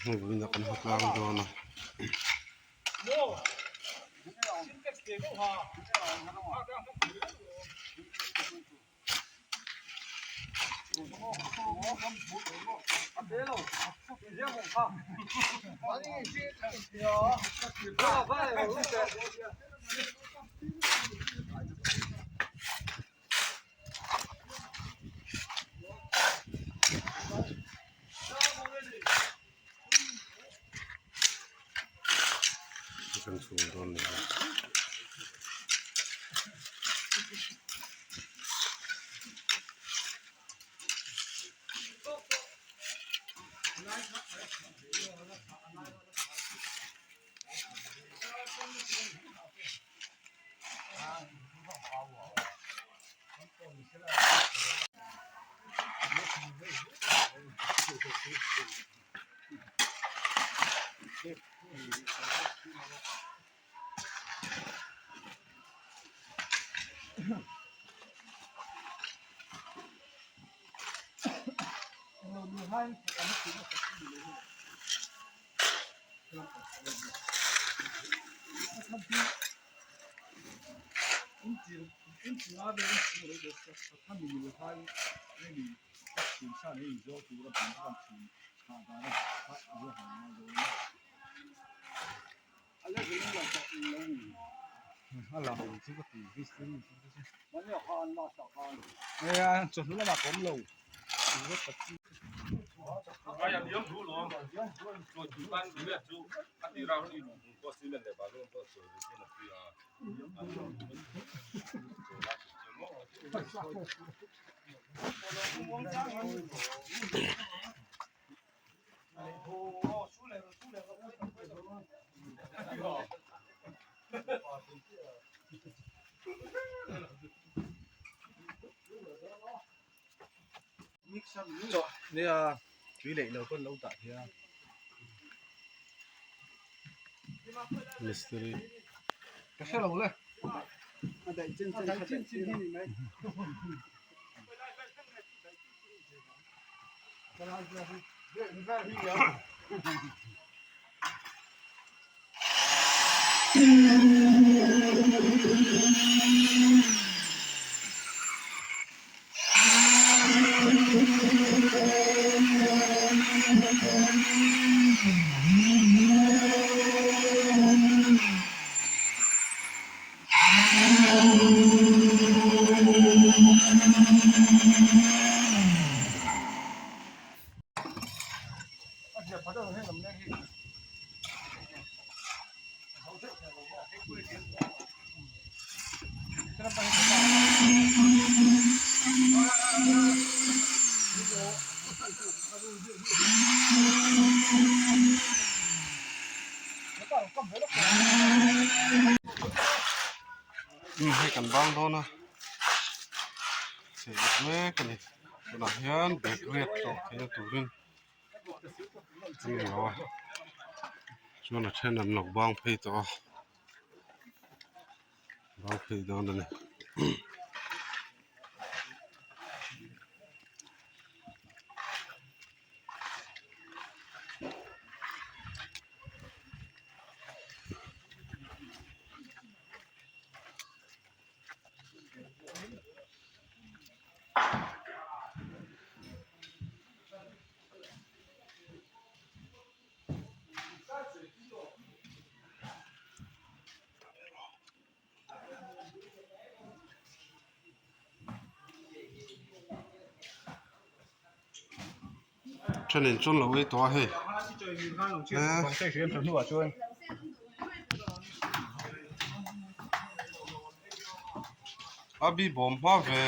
Hei vawiin ah kan hmu tlang dawn a. Kan chhung dawn ni a. Mistiri Hei kan bang dawn a chei mek a ni tunah hian bag riat tawh theihna turin an ni lo a chuan a then an lo bang phei tawh a bang phei dawn a ni. Thenin chuan lo ei tawh a hei a bi bawm hma ve.